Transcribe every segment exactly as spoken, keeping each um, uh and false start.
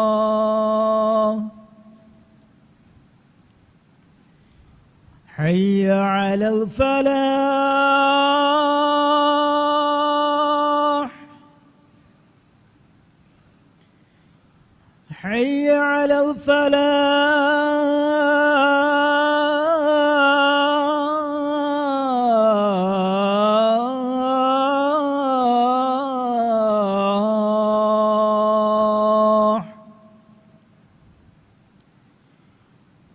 الصلاة. حي على الفلاح. حي على الفلاح.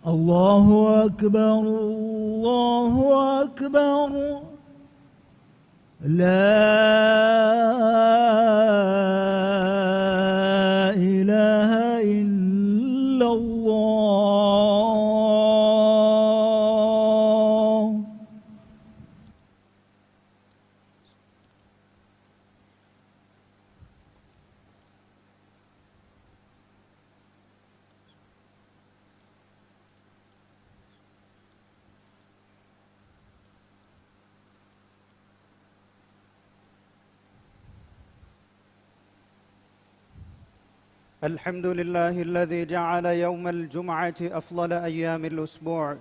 الله أكبر، الله أكبر. لا إله إلا الله. الحمد لله الذي جعل يوم الجمعة أفضل أيام الأسبوع،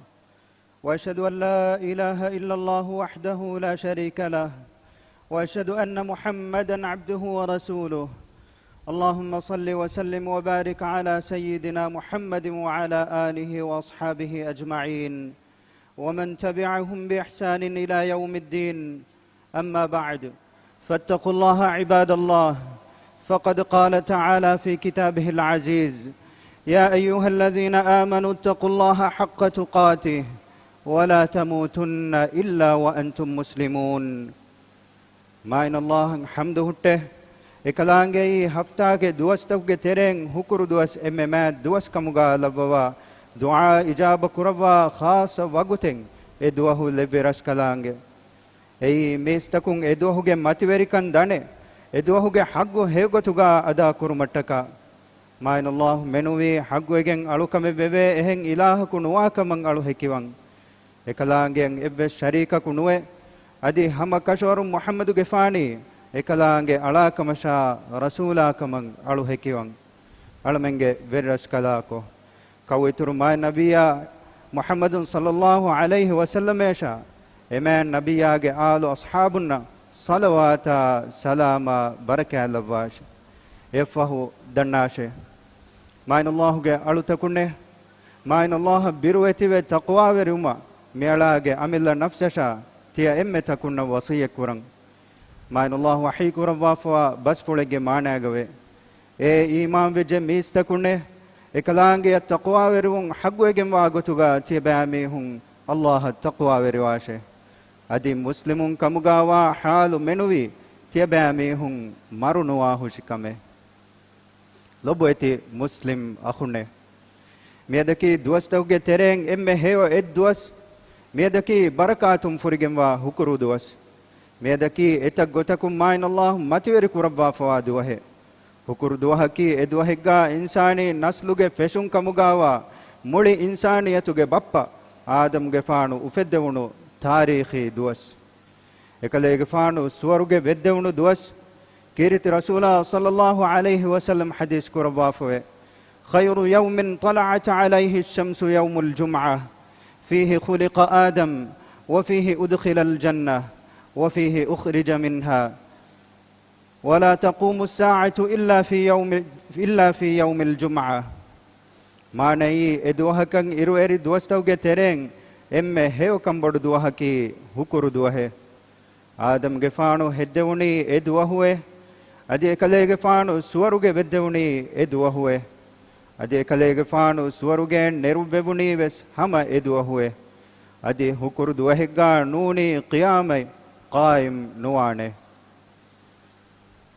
وأشهد أن لا إله إلا الله وحده لا شريك له، وأشهد أن محمدا عبده ورسوله. اللهم صل وسلم وبارك على سيدنا محمد وعلى آله وأصحابه أجمعين، ومن تبعهم بإحسان إلى يوم الدين. أما بعد، فاتقوا الله عباد الله، فقد قال تعالى في كتابه العزيز: يا أيها الذين آمنوا اتقوا الله حق تقاته ولا تموتن إلا وأنتم مسلمون. މާތް ﷲ އަށް ޙަމްދު ހުއްޓޭ. އެކަލާނގެއީ ހަފްތާގެ ދުވަސްތަކުގެ ތެރެއިން ހުކުރު ދުވަސް އެންމެ މާތް ދުވަސް ކަމުގާ ލައްވަވާ، ދުޢާ އިޖާބަ ކުރައްވާ ޚާއްޞަ ވަގުތެއް އެ ދުވަހު ލެއްވި ރަސްކަލާނގެ. އެއީ މީސްތަކުން އެ ދުވަހުގެ މަތިވެރިކަން ދަނެ، އެ ދުވަހުގެ ޙައްޤު ހެޔޮގޮތުގާ އަދާ ކުރުމަށްޓަކާ. މާތް ﷲ މެނުވީ ޙައްޤުވެގެން އަޅުކަމެއް ވެވޭ އެހެން އިލާހަކު ނުވާކަމަށް އަޅު ހެކިވަން. އެކަލާނގެއަށް އެއްވެސް ޝަރީކަކު ނުވެ، އަދި ހަމަ ކަށަވަރުން މުޙައްމަދުގެފާނީ އެކަލާނގެ އަޅާކަމަށާ ރަސޫލާކަމަށް އަޅު ހެކިވަން. އަޅަމެންގެ ވެރިރަސްކަލާކޮ، ކައު އިތުރު މާތް ނަބިއްޔާ މުޙައްމަދު ޞައްލައްލާހު ޢަލައިހި ވަސައްލަމައަށާ އެ މާތް ނަބިއްޔާގެ އާލު އަޞްޙާބުންނަށް ޞަލަވާތާ ސަލާމާ ބަރަކާތް ލައްވާށި. އެއަށްފަހު ދަންނާށޭ، މާތް ﷲ ގެ އަޅުތަކުންނޭ، މާތް ﷲ އަށް ބިރުވެތިވެ ތަޤްވާވެރިވުމަށް މިއަޅާގެ އަމިއްލަ ނަފްސަށާ ތިޔަ އެންމެ ތަކުންނަށް ވަޞިއްޔަތް ކުރަން. މާތް ﷲ ވަޙީ ކުރައްވާފަވާ ބަސްފުޅެއްގެ މާނާގަވޭ، އޭ އީމާންވެއްޖެ މީސްތަކުންނޭ، އެކަލާނގެއަށް ތަޤްވާވެރިވުން ޙައްޤުވެގެންވާ ގޮތުގާ ތިޔަބައިމީހުން ﷲ އަށް ތަޤްވާވެރިވާށޭ. އަދި މުސްލިމުން ކަމުގާވާ ޙާލު މެނުވީ ތިޔަބައިމީހުން މަރު ނުވާހުށި ކަމެއް. ލޮބުވެތި މުސްލިމް އަޚުންނޭ، މިއަދަކީ ދުވަސްތަކުގެ ތެރެއިން އެންމެ ހެޔޮ އެއްދުވަސް. މިއަދަކީ ބަރަކާތުން ފުރިގެންވާ ހުކުރު ދުވަސް. މިއަދަކީ އެތައް ގޮތަކުން މާތް ﷲ މަތިވެރި ކުރައްވާފަވާ ދުވަހެއް. ހުކުރު ދުވަހަކީ އެ ދުވަހެއްގާ އިންސާނީ ނަސްލުގެ ފެށުން ކަމުގާވާ މުޅި އިންސާނިއްޔަތުގެ ބައްޕަ އާދަމްގެފާނު އުފެއްދެވުނު ތާރީޚީ ދުވަސް. އެކަލޭގެފާނު ސުވަރުގެ ވެއްދެވުނު ދުވަސް. ކީރިތި ރަސޫލާ ޞައްލައްލާހު ޢަލައިހި ވަސައްލަމް ޙަދީޘް ކުރައްވާފަވޭ، خير يوم طلعت عليه الشمس يوم الجمعة، فيه خلق آدم، وفيه أدخل الجنة، وفيه أخرج منها، ولا تقوم الساعة إلا في يوم، إلا في يوم الجمعة. މާނައީ، އެ ދުވަހަކަށް އިރުއެރި ދުވަސްތަކުގެ ތެރެއިން އެންމެ ހެޔޮ ކަންބޮޑު ދުވަހަކީ ހުކުރު ދުވަހެއް. އާދަމްގެފާނު ހެއްދެވުނީ އެ ދުވަހުއޭ. އަދި އެކަލޭގެފާނު ސުވަރުގެ ވެއްދެވުނީ އެ ދުވަހުއޭ. އަދި އެކަލޭގެފާނު ސުވަރުގެއިން ނެރުއްވެވުނީ ވެސް ހަމަ އެ ދުވަހުއޭ. އަދި ހުކުރު ދުވަހެއްގާ ނޫނީ ޤިޔާމަތް ޤާއިމް ނުވާނެ.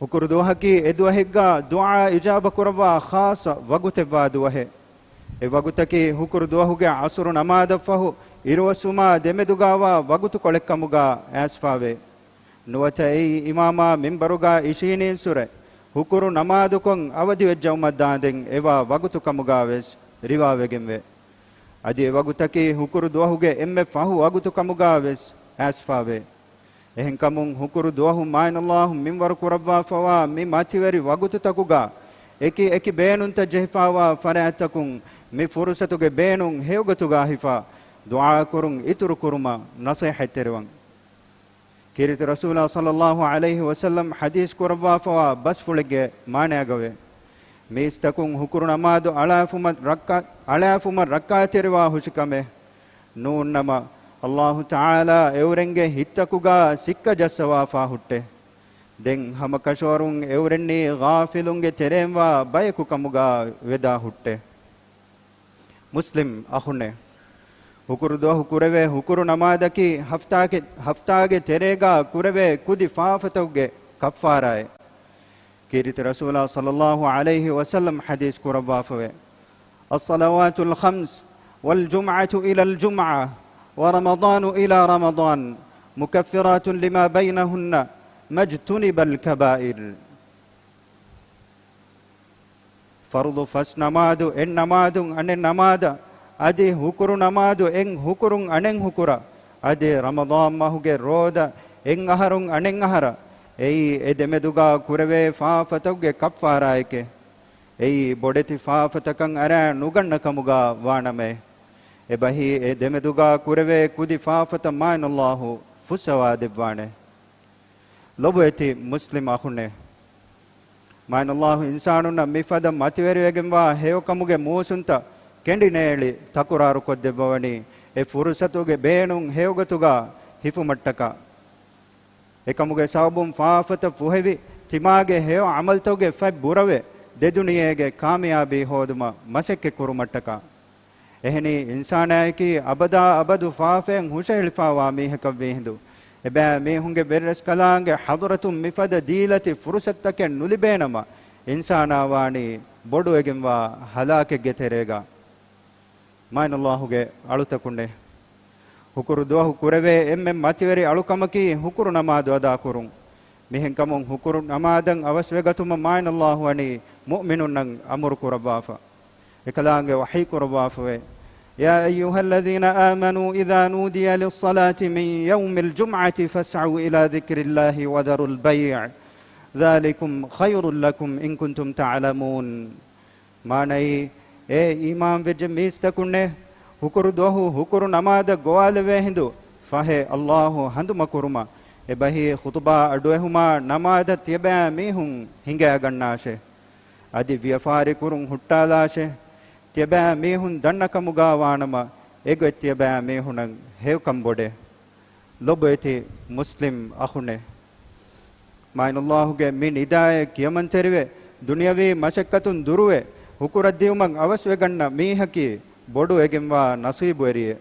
ހުކުރު ދުވަހަކީ އެ ދުވަހެއްގާ ދުޢާ އިޖާބަ ކުރައްވާ ޚާއްޞަ ވަގުތެއްވާ ދުވަހެއް. އެ ވަގުތަކީ ހުކުރު ދުވަހުގެ ޢަޞުރު ނަމާދަށްފަހު އިރުއޮއްސުމާ ދެމެދުގާވާ ވަގުތުކޮޅެއްކަމުގާ އައިސްފާވޭ. ނުވަތަ އެއީ އިމާމާ މިންބަރުގާ އިށީނީންސުރެ ހުކުރު ނަމާދުކޮށް އަވަދިވެއްޖައުމަށްދާނދެން އެވާ ވަގުތު ކަމުގާވެސް ރިވާވެގެންވޭ. އަދި އެ ވަގުތަކީ ހުކުރު ދުވަހުގެ އެންމެ ފަހު ވަގުތު ކަމުގާވެސް އައިސްފާވޭ. އެހެންކަމުން ހުކުރު ދުވަހު މާތް ﷲ މިންވަރު ކުރައްވާފަވާ މި މަތިވެރި ވަގުތުތަކުގާ އެކި އެކި ބޭނުންތައް ޖެހިފާވާ ފަރާތްތަކުން މި ފުރުސަތުގެ ބޭނުން ހެޔޮގޮތުގަ ހިފާ ދުޢާކުރުން އިތުރު ކުރުމަށް ނަޞޭޙަތްތެރިވަން. ކީރިތި ރަސޫލާ ޞައްލައްލާހު ޢަލައިހި ވަސައްލަމް ޙަދީޘް ކުރައްވާފަވާ ބަސްފުޅެއްގެ މާނައިގަވޭ، މީސްތަކުން ހުކުރު ނަމާދު އަޅާފުމަށް ރައްކާ، އަޅާފުމަށް ރައްކާތެރިވާ ހުށިކަމެއް ނޫންނަމަ، އައްލާހު ތަޢާލާ އެއުރެންގެ ހިތްތަކުގަ ސިއްކަ ޖައްސަވާފާ ހުއްޓޭ. ދެން ހަމަކަށަވަރުން އެއުރެންނީ ޣާފިލުންގެ ތެރޭންވާ ބަޔަކު ކަމުގަ ވެދާ ހުއްޓޭ. މުސްލިމް އަޚުންނޭ! ހުކުރު ދުވަހު ކުރެވޭ ހުކުރު ނަމާދަކީ ހަފްތާގެ، ހަފްތާގެ ތެރޭގަ ކުރެވޭ ކުދި ފާފަތަކުގެ ކައްފާރާއެއް. ކީރިތި ރަސޫލާ ޞައްލައްލާހު ޢަލައިހި ވަސައްލަމް ޙަދީޘް ކުރައްވާފަވޭ، الصلوات الخمس والجمعة إلى الجمعة ورمضان إلى رمضان مكفرات لما بينهن ما اجتنب الكبائر. ފަރުޟު ފަސް ނަމާދު އެއް ނަމާދުން އަނެއް ނަމާދަށް، އަދި ހުކުރު ނަމާދު އެއް ހުކުރުން އަނެއް ހުކުރަށް، އަދި ރަމަޟާން މަހުގެ ރޯދަ އެއް އަހަރުން އަނެއް އަހަރަށް، އެއީ އެ ދެމެދުގަ ކުރެވޭ ފާފަތަކުގެ ކައްފާރާއެކޭ. އެއީ ބޮޑެތި ފާފަތަކަށް އަރާ ނުގަންނަ ކަމުގަ ވާނަމޭ. އެބަހީ އެ ދެމެދުގަ ކުރެވޭ ކުދި ފާފަތައް މާތް އައްލާހު ފުއްސަވާ ދެއްވާނެ. ލޮބުވެތި މުސްލިމް އަޚުންނޭ! މާތް އައްލާހު އިންސާނުންނަށް މިފަދަ މަތިވެރިވެގެންވާ ހެޔޮކަމުގެ މޫސުންތައް ކެނޑިނޭޅި ތަކުރާރުކޮށްދެއްވަވަނީ، އެ ފުރުސަތުގެ ބޭނުން ހެޔޮގޮތުގަ ހިފުމަށްޓަކާ. އެކަމުގެ ސަބަބުން ފާފަތައް ފުހެވި، ތިމާގެ ހެޔޮ ޢަމަލުތަކުގެ ފަތް ބުރަވެ، ދެދުނިޔޭގެ ކާމިޔާބީ ހޯދުމަށް މަސައްކަތް ކުރުމަށްޓަކާ. އެހެނީ، އިންސާނާއަކީ އަބަދާ އަބަދު ފާފައިން ހުށަހެޅިފާވާ މީހަކަށްވީ ހިނދު، އެބައިމީހުންގެ ވެރިރަސްކަލާނގެ ޙަޟްރަތުން މިފަދަ ދީލަތި ފުރުސަތުތަކެއް ނުލިބޭނަމަ، އިންސާނާ ވާނީ ބޮޑުވެގެންވާ ހަލާކެއްގެ ތެރޭގަ. މާތް އައްލާހުގެ އަޅުތަކުންނޭ! ހުކުރު ދުވަހު ކުރެވޭ އެންމެ މަތިވެރި އަޅުކަމަކީ ހުކުރު ނަމާދު އަދާކުރުން. މިހެންކަމުން ހުކުރު ނަމާދަށް އަވަސްވެގަތުމަށް މާތް އައްލާހު ވަނީ މުއުމިނުންނަށް އަމުރު ކުރައްވާފަ. އެކަލާނގެ ވަޙީ ކުރައްވާފަވޭ، يا أيها الذين آمنوا إذا نودي للصلاة من يوم الجمعة فاسعوا إلى ذكر الله وذروا البيع ذلكم خير لكم إن كنتم تعلمون. މާނައީ، އޭ އީމާންވެއްޖެ މީސްތަކުންނޭ! ހުކުރު ދުވަހު ހުކުރު ނަމާދަށް ގޮވާލެވޭ ހިނދު ފަހެ އައްލާހު ހަނދުމަކުރުމަށް. އެބަހީ ޚުޠުބާ އަޑުއެހުމާ ނަމާދަށް ތިޔަބައިމީހުން ހިނގައިގަންނާށޭ. އަދި ވިޔަފާރިކުރުން ހުއްޓާލާށޭ. ތިޔަބައިމީހުން ދަންނަކަމުގަ ވާނަމަ، އެގޮތް ތިޔަބައިމީހުނަށް ހެޔޮކަން ބޮޑޭ. ލޮބުވެތި މުސްލިމް އަޚުނޭ! މާތް އައްލާހުގެ މި ނިދާއެއް ކިޔަމަންތެރިވެ، ދުނިޔަވީ މަސައްކަތުން ދުރުވެ، ހުކުރަށްދިއުމަށް އަވަސްވެގަންނަ މީހަކީ ބޮޑުވެގެންވާ ނަސީބުވެރިއެއް.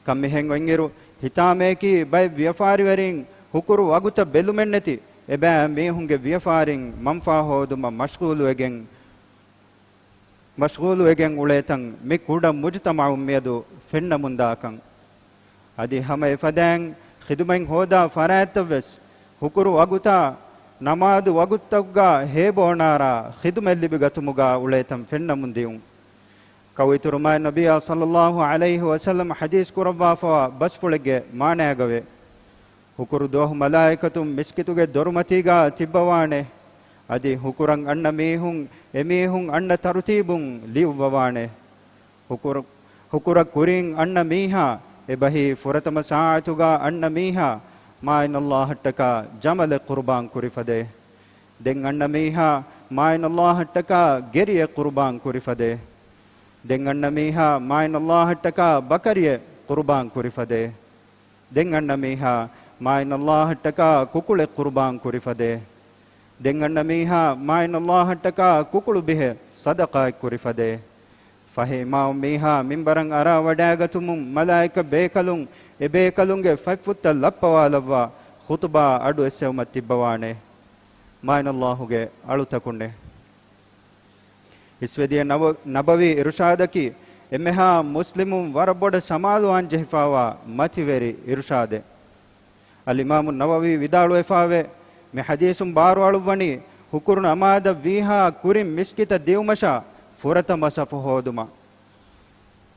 ކަންމިހެން އޮތްއިރު، ހިތާމަޔަކީ ބައެއް ވިޔަފާރިވެރިން ހުކުރު ވަގުތަށް ބެލުމެއްނެތި އެބައިމީހުންގެ ވިޔަފާރިން މަންފާ ހޯދުމަށް މަޝްޣޫލުވެގެން، މަޝްޣޫލުވެގެން އުޅޭތަން މި ކުޑަ މުޖުތަމަޢުން މިއަދު ފެންނަމުންދާކަން. އަދި ހަމަ އެފަދައިން ޚިދުމަތް ހޯދާ ފަރާތްތައްވެސް ހުކުރު ވަގުތާ ނަމާދު ވަގުތުތަކުގަ ހޭބޯނާރާ ޚިދުމަތް ލިބިގަތުމުގަ އުޅޭތަން ފެންނަމުން ދިއުން. ކައުއިތުރު މާތް ނަބިއްޔާ ޞައްލައްލާހު ޢަލައިހި ވަސައްލަމް ޙަދީޘް ކުރައްވާފަވާ ބަސްފުޅެއްގެ މާނައިގަވޭ، ހުކުރު ދުވަހު މަލާއިކަތުން މިސްކިތުގެ ދޮރުމަތީގަ ތިއްބަވާނެ. އަދި ހުކުރަށް އަންނަ މީހުން އެމީހުން އަންނަ ތަރުތީބުން ލިޔުއްވަވާނެ. ހުކުރު، ހުކުރަށް ކުރިން އަންނަ މީހާ، އެބަހީ ފުރަތަމަ ސާޢަތުގަ އަންނަ މީހާ، މާތް އައްލާހަށްޓަކާ ޖަމަލެއް ޤުރުބާން ކުރި ފަދައޭ. ދެން އަންނަ މީހާ، މާތް އައްލާހަށްޓަކާ ގެރިއެއް ޤުރުބާން ކުރި ފަދައޭ. ދެން އަންނަ މީހާ، މާތް އައްލާހަށްޓަކާ ބަކަރިއެއް ޤުރުބާން ކުރި ފަދައޭ. ދެން އަންނަ މީހާ، މާތް އައްލާހަށްޓަކާ ކުކުޅެއް ޤުރުބާން ކުރި ފަދައޭ. ދެން އަންނަ މީހާ، މާތް އައްލާހަށްޓަކާ ކުކުޅު ބިހެއް ޞަދަޤާތް ކުރި ފަދައޭ. ފަހެ އިމާމު މީހާ މިންބަރަށް އަރާ ވަޑައިގަތުމުން މަލާއިކަ ބޭކަލުން އެ ބޭކަލުންގެ ފަތްފުށްތައް ލައްޕަވާލައްވާ ޚުޠުބާ އަޑު އެއްސެވުމަށް ތިއްބަވާނެ. މާތް އައްލާހުގެ އަޅުތަކުންނޭ! އިސްވެދިޔަ ނަބަ-، ނަބަވީ އިރުޝާދަކީ އެންމެހާ މުސްލިމުން ވަރަށް ބޮޑަށް ސަމާލުވާން ޖެހިފާވާ މަތިވެރި އިރުޝާދެއް. އަލްއިމާމު ނަވަވީ ވިދާޅުވެފާވޭ، މި ޙަދީޘުން ބާރުއަޅުއްވަނީ، ހުކުރު ނަމާދަށް ވީހާ ކުރިން މިސްކިތަށް ދިއުމަށާ ފުރަތަމަ ޞަފު ހޯދުމަށް.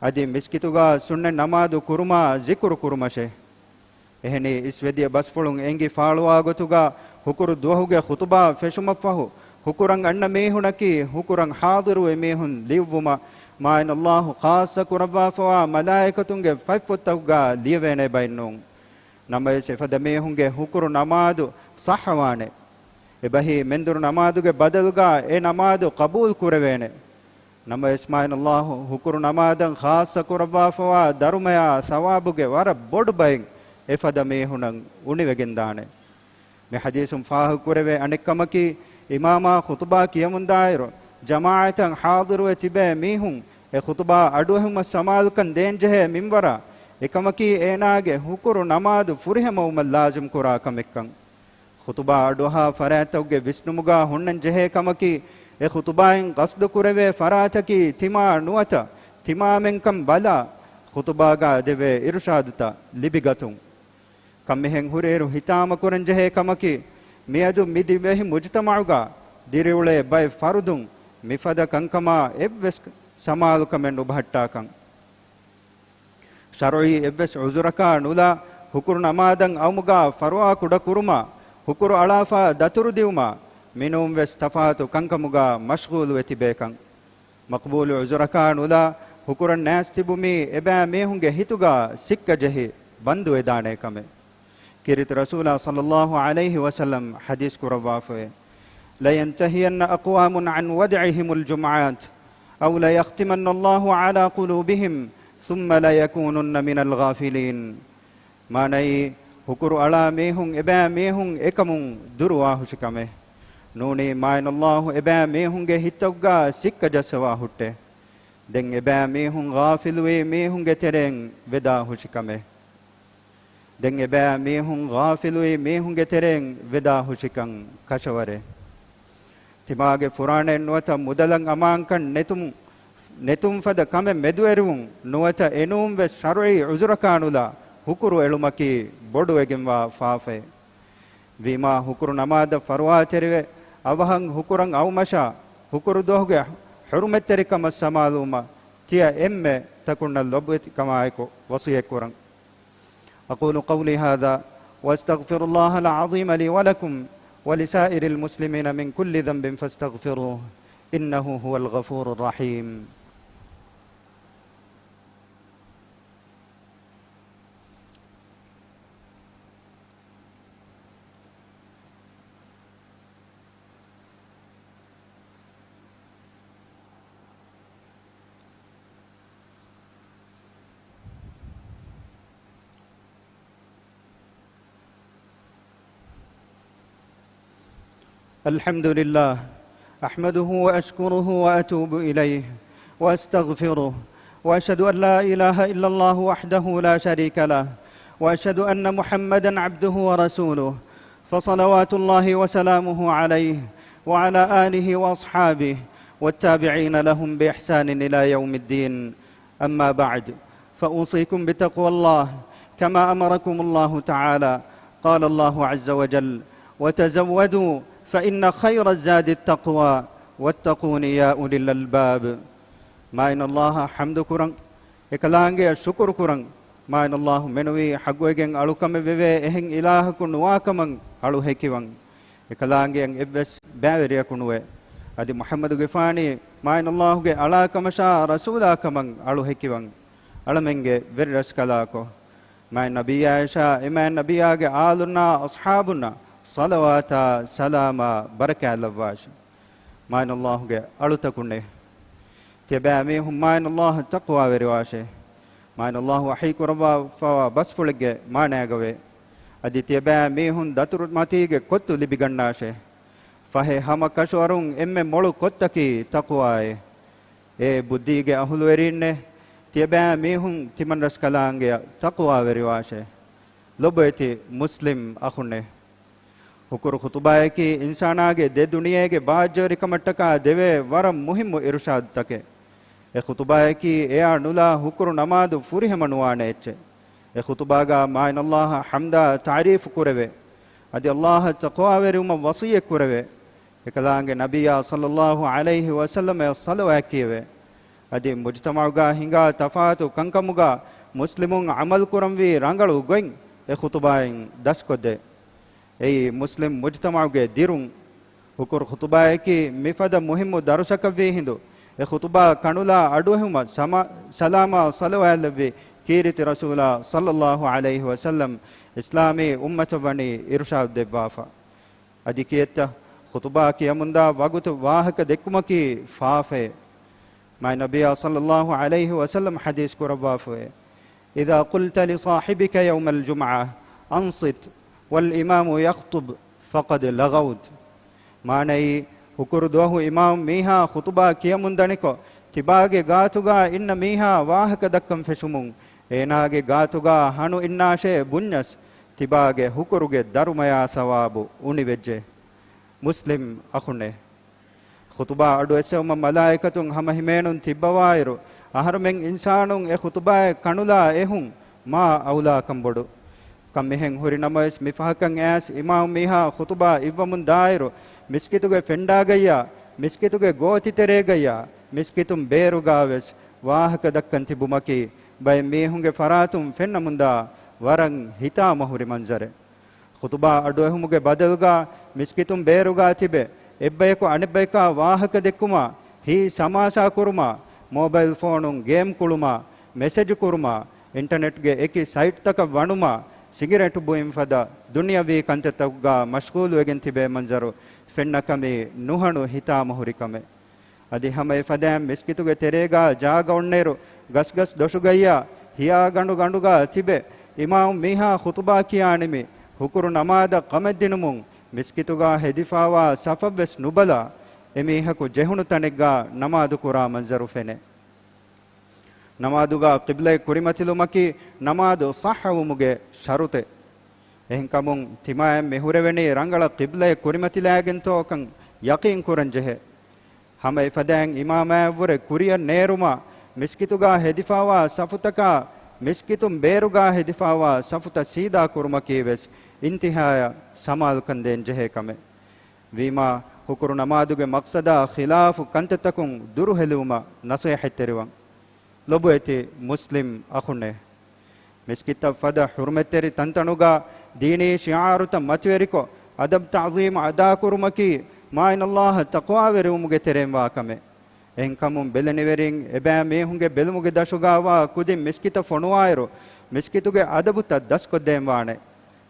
އަދި މިސްކިތުގަ ސުންނަތް ނަމާދު ކުރުމާ ޒިކުރު ކުރުމަށޭ. އެހެނީ، އިސްވެދިޔަ ބަސްފުޅުން އެނގި ފާޅުވާ ގޮތުގަ ހުކުރު ދުވަހުގެ ޚުޠުބާ ފެށުމަށްފަހު، ހުކުރަން އަންނަ މީހުނަކީ ހުކުރަން ޙާޟިރުވި މީހުން ލިޔުއްވުމަށް މާތް ﷲ ޚާއްޞަ ކުރައްވާފަވާ މަލާއިކަތުންގެ ފަތްފުށްތަކުގަ ލިޔެވޭނެ ބައެއް ނޫން. ނަމަވެސް އެފަދަ މީހުންގެ ހުކުރު ނަމާދު ޞައްޙަވާނެ. އެބަހީ މެންދުރު ނަމާދުގެ ބަދަލުގަ އެ ނަމާދު ޤަބޫލު ކުރެވޭނެ. ނަމަވެސް މާތް ﷲ ހުކުރު ނަމާދަށް ޚާއްޞަ ކުރައްވާފަވާ ދަރުމަޔާ ޘަވާބުގެ ވަރަށް ބޮޑު ބައެއް އެފަދަ މީހުނަށް އުނިވެގެންދާނެ. މި ޙަދީޘުން ފާހަގަކުރެވޭ އަނެއްކަމަކީ، އިމާމާ ޚުޠުބާ ކިޔަމުންދާއިރު، ޖަމާޢަތަށް ޙާޟިރުވެ ތިބޭ މީހުން އެ ޚުޠުބާ އަޑުއެހުމަށް ސަމާލުކަން ދޭންޖެހޭ މިންވަރާ، އެކަމަކީ އޭނާގެ ހުކުރު ނަމާދު ފުރިހަމަވުމަށް ލާޒިމް ކުރާ ކަމެއްކަން. ޚުޠުބާ އަޑުއަހާ ފަރާތްތަކުގެ ވިސްނުމުގަ ހުންނަން ޖެހޭ ކަމަކީ، އެ ޚުޠުބާއިން ޤަޞްދު ކުރެވޭ ފަރާތަކީ ތިމާ ނުވަތަ ތިމާމެންކަން ބަލާ، ޚުޠުބާގަ ދެވޭ އިރުޝާދުތައް ލިބިގަތުން. ކަންމިހެން ހުރިއިރު ހިތާމަކުރަންޖެހޭ ކަމަކީ، މިއަދު މި ދިވެހި މުޖުތަމަޢުގަ ދިރިއުޅޭ ބައެއް ފަރުދުން މިފަދަ ކަންކަމާ އެއްވެސް ސަމާލުކަމެއް ނުބަހައްޓާކަން. ޝަރުޢީ އެއްވެސް ޢުޛުރަކާ ނުލާ، ހުކުރު ނަމާދަށް އައުމުގަ ފަރުވާ ކުޑަކުރުމާ، ހުކުރު އަޅާފަ ދަތުރުދިއުމާ، މިނޫންވެސް ތަފާތު ކަންކަމުގަ މަޝްޣޫލުވެ ތިބޭކަން. މަޤްބޫލު ޢުޛުރަކާ ނުލާ، ހުކުރަން ނާސް ތިބުމީ އެބައިމީހުންގެ ހިތުގަ ސިއްކަ ޖެހި ބަންދުވެދާނޭ ކަމެއް. ކީރިތި ރަސޫލާ ޞައްލައްލާހު ޢަލައިހި ވަސައްލަމް ޙަދީޘް ކުރައްވާފައޭ، لينتهين أقوام عن ودعهم الجمعات، أو ليختمن الله على قلوبهم، ثم ليكونن من الغافلين. މާނައީ، ހުކުރު އަޅާ މީހުން އެބައިމީހުން އެކަމުން ދުރުވާހުށި ކަމެއް. ނޫނީ މާތް ﷲ އެބައިމީހުންގެ ހިތްތަކުގަ ސިއްކަ ޖައްސަވާ ހުއްޓޭ. ދެން އެބައިމީހުން ޣާފިލުވީ މީހުންގެ ތެރެއިން ވެދާ ހުށި ކަމެއް. ދެން އެބައިމީހުން ޣާފިލުވީ މީހުންގެ ތެރެއިން ވެދާ ހުށިކަން ކަށަވަރެއް. ތިމާގެ ފުރާނައެއް ނުވަތަ މުދަލަށް އަމާންކަން ނެތުމު، ނެތުން ފަދަ ކަމެއް މެދުވެރިވުން ނުވަތަ އެނޫން ވެސް ޝަރުޢީ ޢުޛުރަކާ ނުލާ ހުކުރު އެޅުމަކީ ބޮޑުވެގެންވާ ފާފައެއް. ވީމާ ހުކުރު ނަމާދަށް ފަރުވާތެރިވެ، އަވަހަށް ހުކުރަށް އައުމަށާ، ހުކުރު ދުވަހުގެ ޙުރުމަތްތެރިކަމަށް ސަމާލުވުމަށް ތިޔަ އެންމެ ތަކުންނަށް ލޮބުވެތިކަމާއެކު ވަޞިއްޔަތް ކުރަން. أقول قولي هذا وأستغفر الله العظيم لي ولكم ولسائر المسلمين من كل ذنب فاستغفروه إنه هو الغفور الرحيم. الحمد لله، أحمده وأشكره وأتوب إليه وأستغفره، وأشهد أن لا إله إلا الله وحده لا شريك له، وأشهد أن محمدا عبده ورسوله، فصلوات الله وسلامه عليه وعلى آله وأصحابه والتابعين لهم بإحسان إلى يوم الدين. أما بعد، فأوصيكم بتقوى الله كما أمركم الله تعالى. قال الله عز وجل: وتزودوا فإن خير الزاد التقوى واتقون يا أولي الألباب. މާތް ﷲ އަށް ޙަމްދު ކުރަން، އެކަލާނގެއަށް ޝުކުރު ކުރަން. މާތް ﷲ މެނުވީ ޙައްޤުވެގެން އަޅުކަމެއް ވެވޭ އެހެން އިލާހަކު ނުވާކަމަށް އަޅު ހެކިވަން. އެކަލާނގެއަށް އެއްވެސް ބައިވެރިޔަކު ނުވޭ. އަދި މުޙައްމަދުގެފާނީ މާތް ﷲ ގެ އަޅާކަމަށާ ރަސޫލާކަމަށް އަޅު ހެކިވަން. އަޅަމެންގެ ވެރިރަސްކަލާކޮ، މާތް ނަބިއްޔާއަށާ އެ މާތް ނަބިއްޔާގެ އާލުންނާ އަޞްޙާބުންނަށް ޞަލަވާތާ ސަލާމާ ބަރަކާތްލައްވާށި. މާތް ﷲ ގެ އަޅުތަކުންނޭ، ތިޔަބައިމީހުން މާތް ﷲ އަށް ތަޤްވާވެރިވާށޭ. މާތް ﷲ ވަޙީ ކުރައްވާފަވާ ބަސްފުޅެއްގެ މާނައިގަވޭ. އަދި ތިޔަބައިމީހުން ދަތުރުމަތީގެ ކޮއްތު ލިބިގަންނާށޭ. ފަހެ ހަމަ ކަށަވަރުން އެންމެ މޮޅު ކޮއްތަކީ ތަޤްވާއޭ. އޭ ބުއްދީގެ އަހުލުވެރީންނޭ، ތިޔަބައިމީހުން ތިމަންރަސްކަލާނގެއަށް ތަޤްވާވެރިވާށޭ. ލޮބުވެތި މުސްލިމް އަޚުންނޭ، ހުކުރު ޚުޠުބާއަކީ އިންސާނާގެ ދެ ދުނިޔޭގެ ބާއްޖަވެރިކަމަށްޓަކާ ދެވޭ ވަރަށް މުހިއްމު އިރުޝާދުތަކެއް. އެ ޚުޠުބާއަކީ އެއާ ނުލާ ހުކުރު ނަމާދު ފުރިހަމަ ނުވާނެ އެއްޗެއް. އެ ޚުޠުބާގަ މާތް ﷲ އަށް ޙަމްދާ ތަޢުރީފު ކުރެވޭ. އަދި ﷲ އަށް ތަޤްވާވެރިވުމަށް ވަޞިއްޔަތް ކުރެވޭ. އެކަލާނގެ ނަބިއްޔާ ޞައްލައްލާހު ޢަލައިހި ވަސައްލަމައަށް ޞަލަވާތް ކިޔެވޭ. އަދި މުޖުތަމަޢުގަ ހިނގާ ތަފާތު ކަންކަމުގަ މުސްލިމުން ޢަމަލު ކުރަންވީ ރަނގަޅު ގޮތް އެ ޚުޠުބާއިން ދަސްކޮށްދޭ. އެއީ މުސްލިމް މުޖުތަމަޢުގެ ދިރުން. ހުކުރު ޚުޠުބާއަކީ މިފަދަ މުހިއްމު ދަރުސަކަށްވީ ހިނދު، އެ ޚުޠުބާ ކަނުލާ އަޑުއެހުމަށް ސަމާ-، ސަލާމާ ޞަލަވާތްލެއްވި ކީރިތި ރަސޫލާ ޞައްލައްލާހު ޢަލައިހި ވަސައްލަމް އިސްލާމީ އުއްމަތަށް ވަނީ އިރުޝާދު ދެއްވާފަ. އަދި ކިއެއްތަ؟ ޚުޠުބާ ކިޔަމުންދާ ވަގުތު ވާހަކަ ދެއްކުމަކީ ފާފައެއް. މާތް ނަބިއްޔާ ޞައްލައްލާހު ޢަލައިހި ވަސައްލަމް ޙަދީޘް ކުރައްވާފައޭ، إذا قلت لصاحبك يوم الجمعة أنصت والإمام يخطب فقد لغوت. މާނައީ، ހުކުރު ދުވަހު އިމާމު މީހާ ޚުޠުބާ ކިޔަމުންދަނިކޮށް، ތިބާގެ ގާތުގާ އިންނަ މީހާ ވާހަކަ ދައްކަން ފެށުމުން، އޭނާގެ ގާތުގާ ހަނު އިންނާށޭ ބުންޏަސް، ތިބާގެ ހުކުރުގެ ދަރުމަޔާ ސަވާބު އުނިވެއްޖެ. މުސްލިމް އަޚުންނޭ! ޚުޠުބާ އަޑު އެއްސެވުމަށް މަލާއިކަތުން ހަމަ ހިމޭނުން ތިއްބަވާއިރު، އަހަރުމެން އިންސާނުން އެ ޚުޠުބާއެއް ކަނުލާ އެހުން މާ އައުލާކަން ބޮޑު. ކަން މިހެން ހުރި ނަމަވެސް، މި ފަހަކަށް އައިސް އިމާމު މީހާ ޚުޠުބާ އިއްވަމުން ދާއިރު، މިސްކިތުގެ ފެންޑާގައްޔާ، މިސްކިތުގެ ގޯތިތެރޭގައްޔާ، މިސްކިތުން ބޭރުގާވެސް ވާހަކަ ދައްކަން ތިބުމަކީ، ބައެއް މީހުންގެ ފަރާތުން ފެންނަމުންދާ ވަރަށް ހިތާމަހުރި މަންޒަރެއް. ޚުޠުބާ އަޑުއެހުމުގެ ބަދަލުގާ މިސްކިތުން ބޭރުގާ ތިބެ، އެއްބަޔަކު އަނެއްބަޔަކާ ވާހަކަ ދެއްކުމާ، ހީ ސަމާސާ ކުރުމާ، މޯބައިލް ފޯނުން ގޭމް ކުޅުމާ، މެސެޖު ކުރުމާ، އިންޓަނެޓްގެ އެކި ސައިޓްތަކަށް ވަނުމާ، ސިގިރޭޓު ބުއިން ފަދަ ދުނިޔަވީ ކަންތައްތަކުގާ މަޝްޣޫލުވެގެން ތިބޭ މަންޒަރު ފެންނަކަމީ ނުހަނު ހިތާމަހުރި ކަމެއް. އަދި ހަމަ އެފަދައިން މިސްކިތުގެ ތެރޭގާ ޖާގަ އޮންނައިރު، ގަސްގަސް ދޮށުގައްޔާ، ހިޔާގަނޑުގަނޑުގާ ތިބެ، އިމާމު މީހާ ޚުޠުބާ ކިޔާނިމި، ހުކުރު ނަމާދަށް ކަމެއްދިނުމުން، މިސްކިތުގާ ހެދިފާވާ ސަފަށްވެސް ނުބަލާ، އެމީހަކު ޖެހުނު ތަނެއްގާ ނަމާދު ކުރާ މަންޒަރު ފެނޭ. ނަމާދުގާ ޤިބްލައެއް ކުރިމަތިލުމަކީ ނަމާދު ޞައްޙަވުމުގެ ޝަރުޠެއް. އެހެންކަމުން، ތިމާއަށް މިހުރެވެނީ ރަނގަޅަށް ޤިބްލައެއް ކުރިމަތިލާގެންތޯކަން ޔަޤީން ކުރަން ޖެހޭ. ހަމަ އެފަދައިން އިމާމާއަށްވުރެ ކުރިއަށް ނޭރުމާ، މިސްކިތުގާ ހެދިފާވާ ސަފުތަކާ، މިސްކިތުން ބޭރުގާ ހެދިފާވާ ސަފުތައް ސީދާ ކުރުމަކީވެސް އިންތިހާޔަށް ސަމާލުކަން ދޭން ޖެހޭ ކަމެއް. ވީމާ، ހުކުރު ނަމާދުގެ މަޤްޞަދާ ޚިލާފު ކަންތައްތަކުން ދުރުހެލިވުމަށް ނަޞޭޙަތްތެރިވަން. ލޮބުވެތި މުސްލިމް އަޚުންނޭ! މިސްކިތަށް ފަދަ ޙުރުމަތްތެރި ތަންތަނުގާ ދީނީ ޝިޢާރުތައް މަތިވެރިކޮށް، އަދަބް ތަޢުޒީމް އަދާކުރުމަކީ، މާތް ﷲ އަށް ތަޤްވާވެރިވުމުގެ ތެރެއިން ވާ ކަމެއް. އެހެންކަމުން، ބެލެނިވެރިން އެބައިމީހުންގެ ބެލުމުގެ ދަށުގާވާ ކުދިން މިސްކިތަށް ފޮނުވާއިރު، މިސްކިތުގެ އަދަބުތައް ދަސްކޮށްދޭން ވާނެ.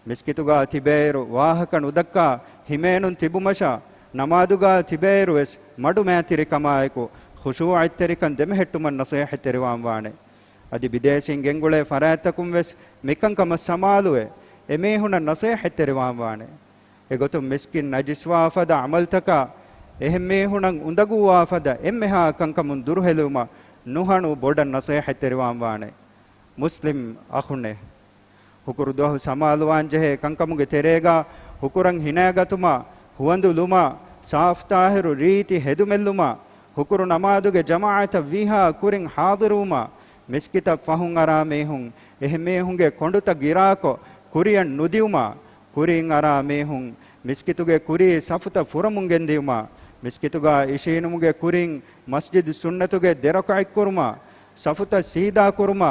މިސްކިތުގާ ތިބޭއިރު ވާހަކަ ނުދައްކާ ހިމޭނުން ތިބުމަށާ، ނަމާދުގާ ތިބޭއިރުވެސް މަޑުމައިތިރިކަމާއެކު ޚުޝޫޢަތްތެރިކަން ދެމެހެއްޓުމަށް ނަޞޭޙަތްތެރިވާން ވާނެ. އަދި ބިދޭސީން ގެންގުޅޭ ފަރާތްތަކުން ވެސް މިކަންކަމަށް ސަމާލުވެ، އެމީހުނަށް ނަޞޭޙަތްތެރިވާން ވާނެ. އެގޮތުން މިސްކިތް ނަޖިސްވާ ފަދަ ޢަމަލްތަކާ، އެހެން މީހުނަށް އުނދަގޫވާ ފަދަ އެންމެހާ ކަންކަމުން ދުރުހެލިވުމަށް ނުހަނު ބޮޑަށް ނަޞޭޙަތްތެރިވާން ވާނެ. މުސްލިމް އަޚުންނޭ! ހުކުރު ދުވަހު ސަމާލުވާންޖެހޭ ކަންކަމުގެ ތެރޭގާ ހުކުރަށް ހިނާގަތުމާ، ހުވަނދު ލުމާ، ސާފުތާހިރު ރީތި ހެދުމެއްލުމާ، ހުކުރު ނަމާދުގެ ޖަމާޢަތަށް ވީހާ ކުރިން ޙާޟިރުވުމާ، މިސްކިތަށް ފަހުން އަރާ މީހުން އެހެން މީހުންގެ ކޮނޑުތައް ގިރާކޮށް، ކުރިއަށް ނުދިއުމާ، ކުރިން އަރާ މީހުން މިސްކިތުގެ ކުރީ ސަފުތައް ފުރަމުން ގެންދިއުމާ، މިސްކިތުގާ އިށީނުމުގެ ކުރިން މަސްޖިދު ސުންނަތުގެ ދެރަކަޢަތްކުރުމާ، ސަފުތައް ސީދާކުރުމާ،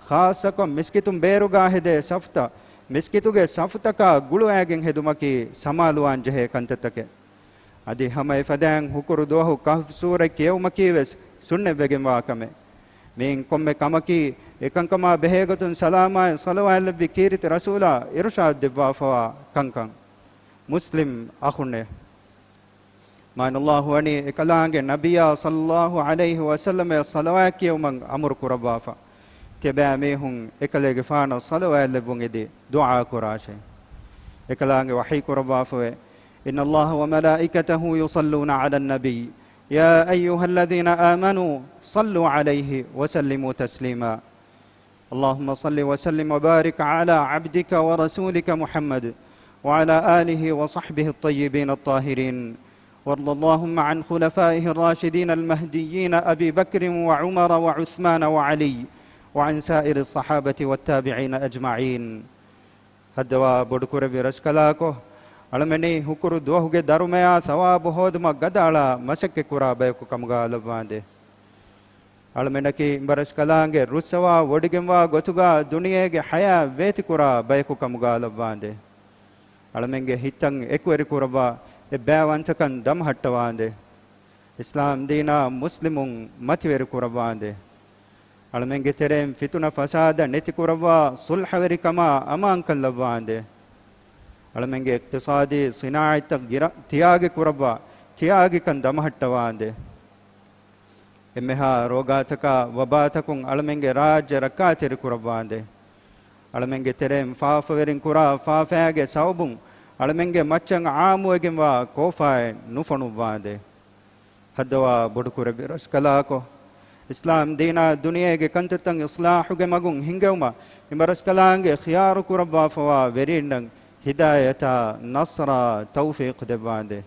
ޚާއްޞަކޮށް މިސްކިތުން ބޭރުގާ ހެދޭ ސަފުތައް މިސްކިތުގެ ސަފުތަކާ ގުޅުވާގެން ހެދުމަކީ ސަމާލުވާންޖެހޭ ކަންތައްތަކެއް. އަދި ހަމަ އެފަދައިން ހުކުރު ދުވަހު ކަހްފު ސޫރަތް ކިޔެވުމަކީވެސް ސުންނަތްވެގެންވާ ކަމެއް. މިއިން ކޮންމެ ކަމަކީ، އެކަންކަމާ ބެހޭގޮތުން ސަލާމާއި ޞަލަވާތްލެއްވި ކީރިތި ރަސޫލާ އިރުޝާދު ދެއްވާފަވާ ކަންކަން. މުސްލިމް އަޚުންނޭ! މާތް ﷲ ވަނީ އެކަލާނގެ ނަބިއްޔާ ޞައްލައްލާހު ޢަލައިހި ވަސައްލަމަށް ޞަލަވާތް ކިޔެވުމަށް އަމުރު ކުރައްވާފަ. ތިޔަބައިމީހުން އެކަލޭގެފާނަށް ޞަލަވާތްލެއްވުން އެދި ދުޢާ ކުރާށޭ. އެކަލާނގެ ވަޙީ ކުރައްވާފަވޭ، إن الله وملائكته يصلون على النبي يا أيها الذين آمنوا صلوا عليه وسلموا تسليما. اللهم صل وسلم وبارك على عبدك ورسولك محمد وعلى آله وصحبه الطيبين الطاهرين. وارض اللهم عن خلفائه الراشدين المهديين أبي بكر وعمر وعثمان وعلي وعن سائر الصحابة والتابعين أجمعين. ހައްދަވާ ބޮޑުކުރެއްވި ރަސްކަލާކޮ، އަޅަމެނީ ހުކުރު ދުވަހުގެ ދަރުމަޔާ ސަވާބު ހޯދުމަށް ގަދައަޅާ މަސައްކަތްކުރާ ބަޔަކު ކަމުގާ ލައްވާނދޭ. އަޅަމެނަކީ އިބަރަސްކަލާނގެ ރުއްސަވާ ވޮޑިގެންވާ ގޮތުގާ ދުނިޔޭގެ ޙަޔާތް ވޭތިކުރާ ބަޔަކު ކަމުގާ ލައްވާނދޭ. އަޅަމެންގެ ހިތަށް އެކުވެރިކުރައްވާ އެއްބައިވަންތަކަން ދަމަހައްޓަވާނދޭ. އިސްލާމް ދީނާ މުސްލިމުން މަތިވެރި ކުރައްވާނދޭ. އަޅަމެންގެ ތެރެއިން ފިތުނަ ފަސާދަ ނެތި ކުރައްވާ، ޞުލްޙަވެރިކަމާ އަމާންކަން ލައްވާނދޭ. އަޅަމެންގެ އިޤްތިޞާދީ ޞިނާޢަތްތައް ގިރަ ތިޔާގި ކުރައްވާ، ތިޔާގިކަން ދަމަހައްޓަވާނދޭ. އެންމެހާ ރޯގާތަކާ ވަބާތަކުން އަޅަމެންގެ ރާއްޖެ ރައްކާތެރި ކުރައްވާނދޭ. އަޅަމެންގެ ތެރެއިން ފާފަވެރިން ކުރާ ފާފައިގެ ސަބަބުން އަޅަމެންގެ މައްޗަށް އާއްމުވެގެންވާ ކޯފާއެއް ނުފޮނުއްވާނދޭ. ހައްދަވާ ބޮޑުކުރެއްވި ރަސްކަލާކޮ، އިސްލާމް ދީނާ ދުނިޔޭގެ ކަންތައްތައް އިޞްލާޙުގެ މަގުން ހިންގެވުމަށް އެ ރަސްކަލާނގެ ޚިޔާރު ކުރައްވާފަވާ ވެރީންނަށް ހިދާޔަތާ ނަޞްރާ ތައުފީޤު ދެއްވާނދޭ.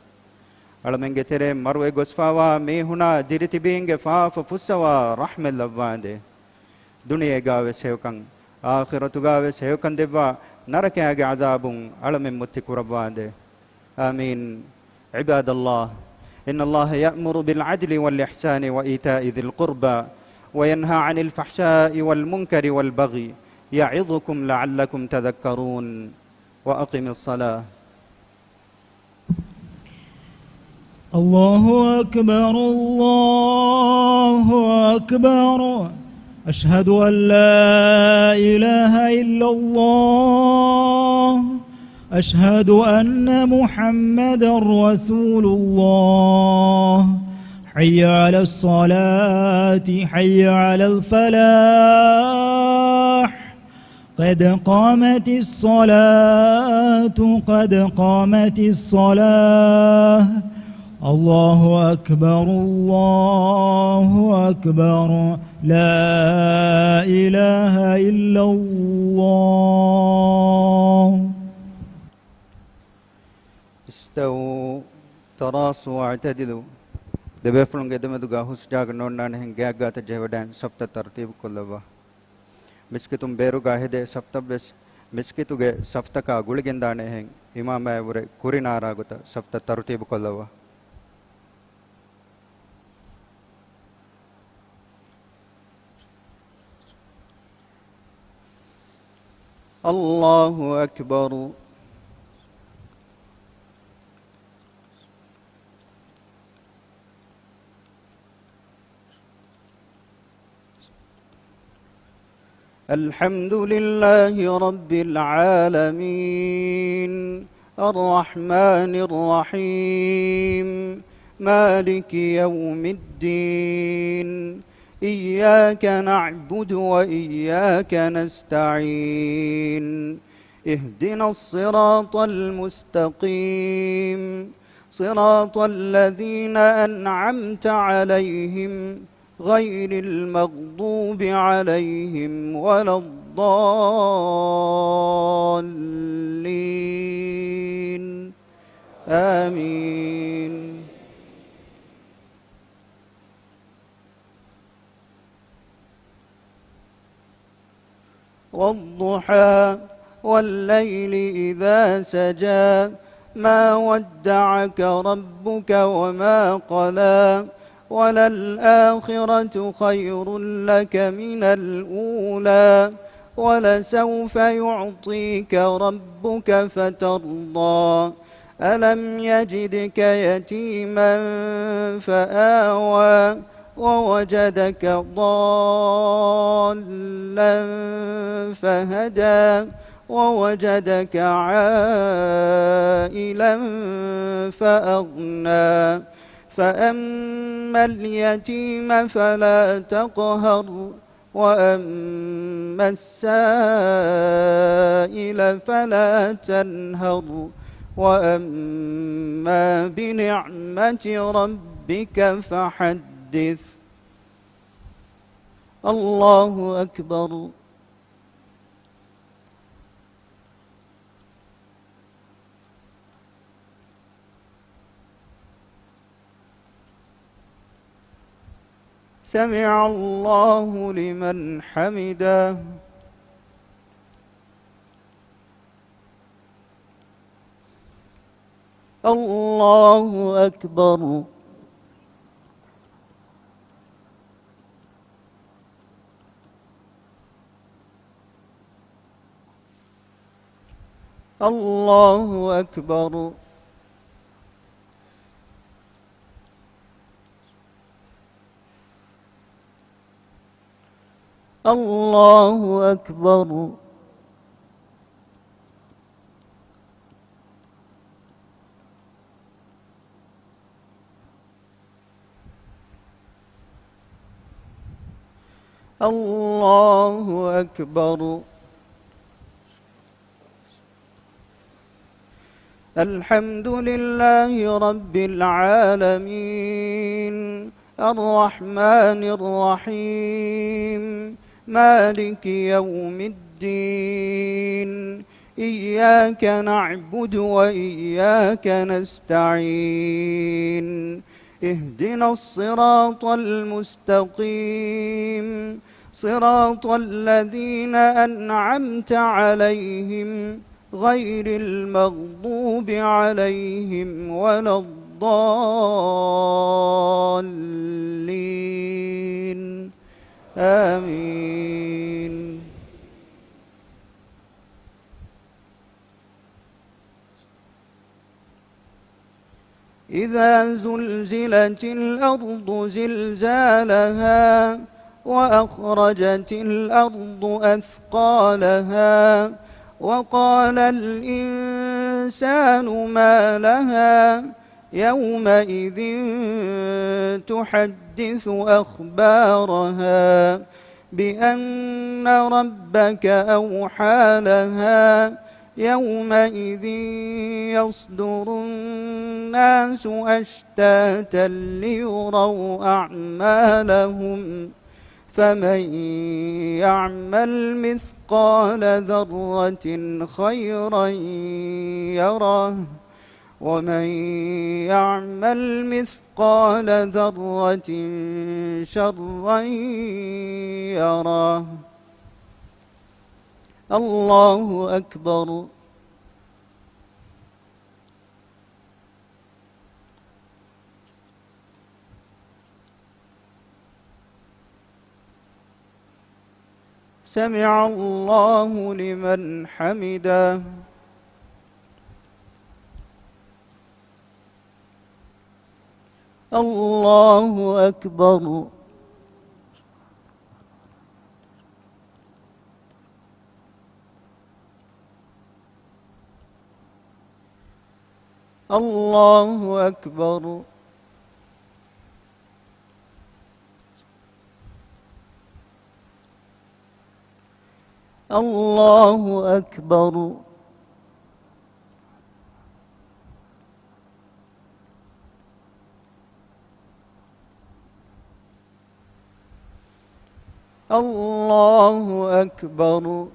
އަޅަމެންގެ ތެރެއިން މަރުވެ ގޮސްފަވާ މީހުނާ ދިރިތިބީންގެ ފާފަ ފުއްސަވާ ރަޙްމަތް ލައްވާނދޭ. ދުނިޔޭގާވެސް ހެޔޮކަން، އާޚިރަތުގާވެސް ހެޔޮކަން ދެއްވާ، ނަރަކައިގެ ޢަޛާބުން އަޅަމެން މުއްތި ކުރައްވާނދޭ. آمين. عباد الله، إن الله يأمر بالعدل والإحسان وإيتاء ذي القربى وينهى عن الفحشاء والمنكر والبغي يعظكم لعلكم تذكرون. وأقم الصلاة. الله أكبر، الله أكبر. أشهد أن لا إله إلا الله. أشهد أن محمدا رسول الله. حي على الصلاة، حي على الفلاح. قد قامت الصلاة، قد قامت الصلاة. الله أكبر، الله أكبر. لا إله إلا الله. استووا، تراصوا واعتدلوا. ދެބޭފުޅުންގެ ދެމެދުގަ ހުސް ޖާގަ ނޯންނާނެހެން ގާތްގާތަށް ޖެހިވަޑައިން ސަފްތައް ތަރުތީބު ކޮށްލައްވާ. މިސްކިތުން ބޭރުގަ ހެދޭ ސަފްތައްވެސް މިސްކިތުގެ ސަފްތަކާ ގުޅިގެންދާނެހެން އިމާމާއި ވުރެ ކުރިނާރާ ގޮތަށް ސަފްތައް ތަރުތީބު ކޮށްލައްވާ. الله أكبر. الحمد لله رب العالمين. الرحمن الرحيم. مالك يوم الدين. إياك نعبد وإياك نستعين. اهدنا الصراط المستقيم. صراط الذين أنعمت عليهم غير المغضوب عليهم ولا الضالين. آمين. والضحى والليل إذا سجى. ما ودعك ربك وما قلى. وللآخرة خير لك من الأولى. ولسوف يعطيك ربك فترضى. ألم يجدك يتيما فآوى. ووجدك ضالا فهدى. ووجدك عائلا فأغنى. فأما اليتيم فلا تقهر. وأما السائل فلا تنهر. وأما بنعمة ربك فحدث. الله أكبر. سمع الله لمن حمده. الله أكبر. الله أكبر. الله أكبر. الله أكبر. الحمد لله رب العالمين. الرحمن الرحيم. مالك يوم الدين. إياك نعبد وإياك نستعين. اهدنا الصراط المستقيم. صراط الذين أنعمت عليهم غير المغضوب عليهم ولا الضالين. آمين. إذا زلزلت الأرض زلزالها وأخرجت الأرض أثقالها وقال الإنسان ما لها يومئذ تحدث أخبارها بأن ربك أوحى لها يومئذ يصدر الناس أشتاتا ليروا أعمالهم فمن يعمل مثقال ذرة خيرا يره ومن يعمل مثقال ذرة شرا يره. الله أكبر. سمع الله لمن حمده. الله أكبر. الله أكبر. الله أكبر. الله أكبر.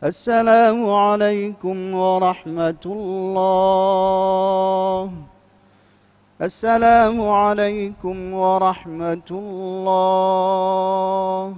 السلام عليكم ورحمة الله. السلام عليكم ورحمة الله.